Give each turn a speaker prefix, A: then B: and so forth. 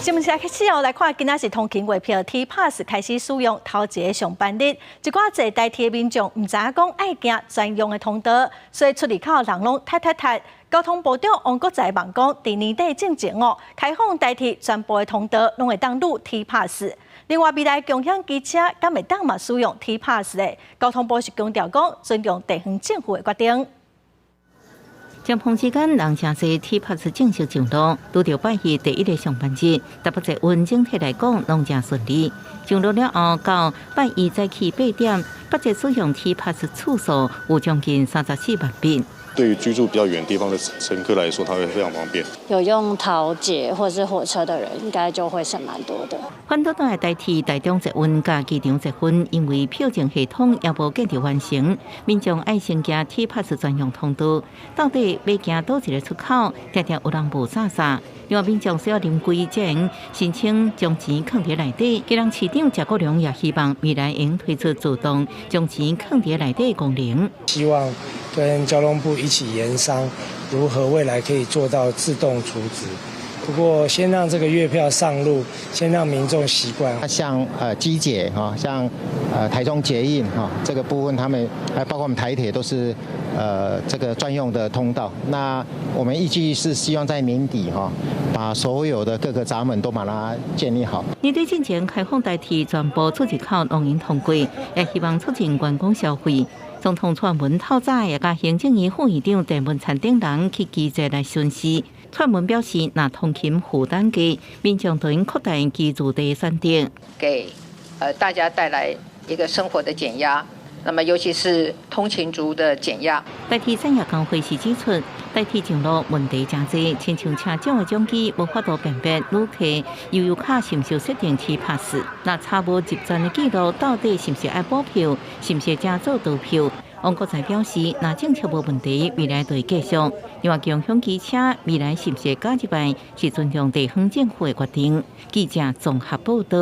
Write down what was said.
A: 新聞開始哦，來看今仔是通勤月票 T Pass 開始使用頭一個上班日，一寡坐台鐵的民眾毋知影講愛行專用的通道，所以出入口人攏塞塞塞。交通部長王國材望講，佇年底進前哦，開放台鐵全部的通道攏會當擄 T Pass。另外，未來共享機車敢會當嘛使用 T Pass 的？交通部是強調講，尊重地方政府的決定。
B: 尖峰時間人誠濟，T Pass 正式上路，拄著拜一第一个上班日，台北捷運整體來講攏誠順利。上路了後，到拜一早起8點，北捷使用 T Pass 次數有將近34萬筆。
C: 對於居住比較遠地方的乘客來說，它會非常方便。
D: 有用桃捷或是火車的人，應該就會省蠻多的。
B: 反倒來台鐵、台中捷運佮機場捷運，因為票證系統猶無建立完成，民眾愛先行 T Pass 專用通道，到底欲行佗一个出口，定定有人霧煞煞。另外，民眾需要臨櫃前申請將錢囥佇內底。基隆市長謝國樑也希望未來會推出自動將錢囥佇內底的功能。
E: 希望跟交通部一起研商，如何未來可以做到自動儲值。不過，先讓這個月票上路，先讓民眾習慣。
F: 像機捷哈，像台中捷運哈，這個部分他們還包括我們台鐵都是這個專用的通道。那我們預計是希望在年底哈，把所有的各個閘門都把它建立好。
B: 年底進前開放台鐵全部出入口攏用通過，也希望促進觀光消費。總統蔡英文透早也佮行政院副院長鄭文燦等人去機捷來巡視。蔡英文表示，若通勤負擔低，民眾就應擴大居住地選擇，
G: 給大家帶來一個生活的減壓。那麼尤其是通勤族的減壓。
B: 台鐵產業工會是指出，台鐵上路問題誠濟，親像車長的掌機無法度辨別旅客悠遊卡是毋是設定 T Pass，若查無入站的記錄，到底是毋是愛補票，是毋是加做多票？王國材表示，若政策無問題，未來就會繼續。另外，共享機車未來是毋是加入來，是尊重地方政府的決定。記者綜合報道。